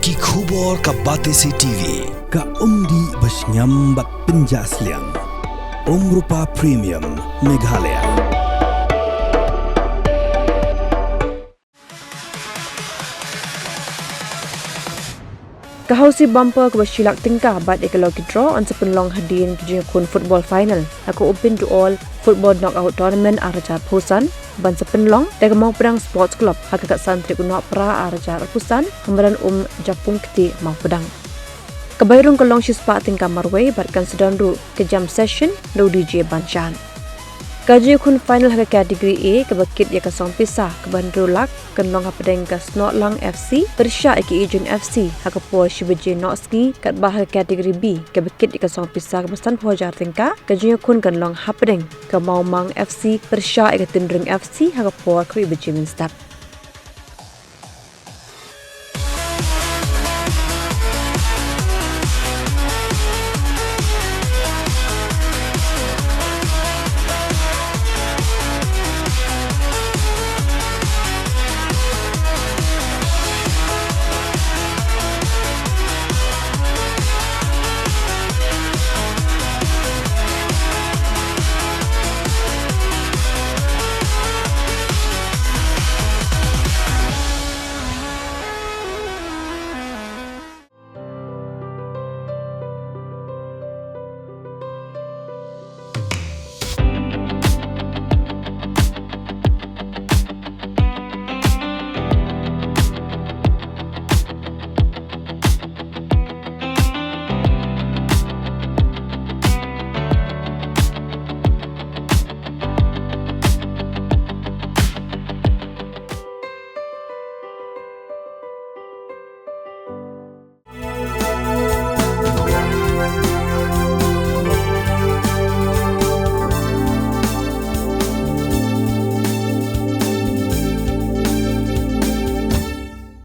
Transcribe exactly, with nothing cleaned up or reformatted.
Ki khubor ka Batesi TV. Ka umdih ba shngiam bad pynjah sliang. Umrupa Premium Meghalaya. Ka Housie Bumper kaba shi lak tyngka bad ïa ka lucky draw yn sa pynlong hadien ka jingïakhun football final ha ka Open to All Football Knockout Tournament ar hajar arphew san, ban sa pynlong da ka Mawpdang Sports Club ha ka khatsan tarik u Nohprah ar hajar arphew san ha Madan Um Japung Kti, Mawpdang. Ka bai rung ka long shispah tyngka marwei bad kan sa don ruh ka jam session da u D J ban shad. Ka jingïakhun final ha ka category A kaba kit ïa ka song pisa kaba hynriew lak kan long hapdeng ka Snohlang F C pyrshah ïa ka Ijun F C ha ka por shi baje noh sngi, katba ha ka category B kaba kit ïa ka song pisa kaba sanphew hajar tyngka ka jingïakhun kan long hapdeng ka Mawmang F C pyrshah ïa ka Tynring F C ha ka por khatwei baje mynstep.